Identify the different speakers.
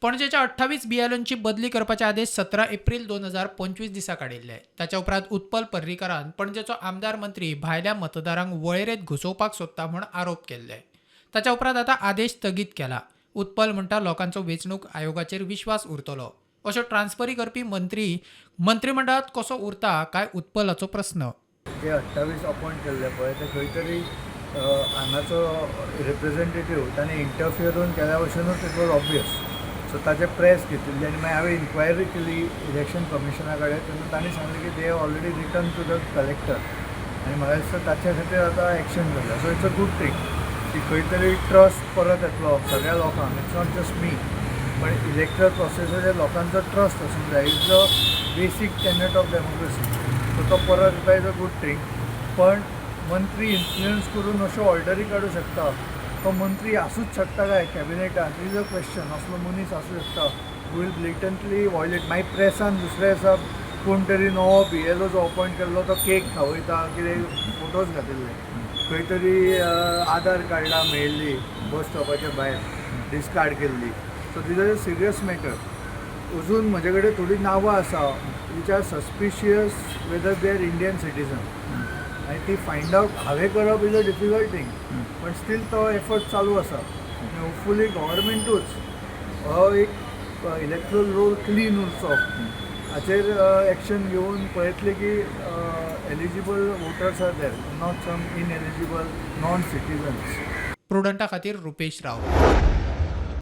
Speaker 1: पणजेच्या 28 बीएलओंची बदली करपाचे आदेश 17 एप्रील 2025 दिसा काडिल्ले. ताच्या उपरांत उत्पल पर्रीकारान पणजेचो आमदार मंत्री भायल्या मतदारांक वळेरेंत घुसोवपाक सोदता म्हूण आरोप केल्ले. ताच्या उपरांत आतां आदेश स्थगीत केला. उत्पल म्हणटा, लोकांचो वेंचणूक आयोगाचेर विश्वास उरतलो. अश्यो ट्रान्स्फरी करपी मंत्री मंत्रिमंडळात कसो उरता काय, उत्पलाचो प्रस्न.
Speaker 2: ते 28 अपॉयंट केल्ले पळय, ते खंय तरी हांगाचो रिप्रेझेंटेटीव ताणें इंटरफियर केल्या भशेनूच. It was obvious. सो ताचे प्रेस घेतिल्ली आनी मागीर हांवें इन्क्वायरी केली इलेक्शन कमिशना कडेन. तेन्ना तांणी सांगलें की they already written to the collector आनी म्हाका दिसता ताच्या खातीर आतां एक्शन जालें. So it's a good thing की खंय तरी ट्रस्ट परत येतलो सगळ्या लोकांक. It's not just me, पण इलेक्ट्रल प्रोसेसाचेर लोकांचो ट्रस्ट आसूंक जाय, is the basic tenet of democracy. So तो परत येता is a good thing. पण मंत्री इन्फ्लुयन्स करून अश्यो ऑर्डरी काडूं शकता, तो मंत्री आसूच शकता काय कॅबिनेटान, is a question. असलो मनीस आसूं शकता will blatantly violet? मागीर प्रेसान दुसऱ्या दिसा कोण तरी नवो बीएलओ जो अपॉयंट केल्लो तो केक खावयता कितें फोटोज घातिल्ले. खंय तरी आधार कार्डां मेळिल्ली बस स्टॉपाच्या भायर डिस्कार्ड केल्ली. So these are serious matter. अजून म्हजे कडेन थोडीं नांवां आसा which are suspicious whether they are Indian citizen आनी ती फायंड आवट हांवें करप is a difficult thing, पण स्टील तो एफर्ट चालू आसा आनी होपफुली गव्हर्मेंटूच हो एक इलेक्ट्रल रोल क्लीन उरचो हाचेर एक्शन घेवन पळयतले की eligible voters are there, not some ineligible non citizens.
Speaker 1: प्रुडंटा खातीर रुपेश राव.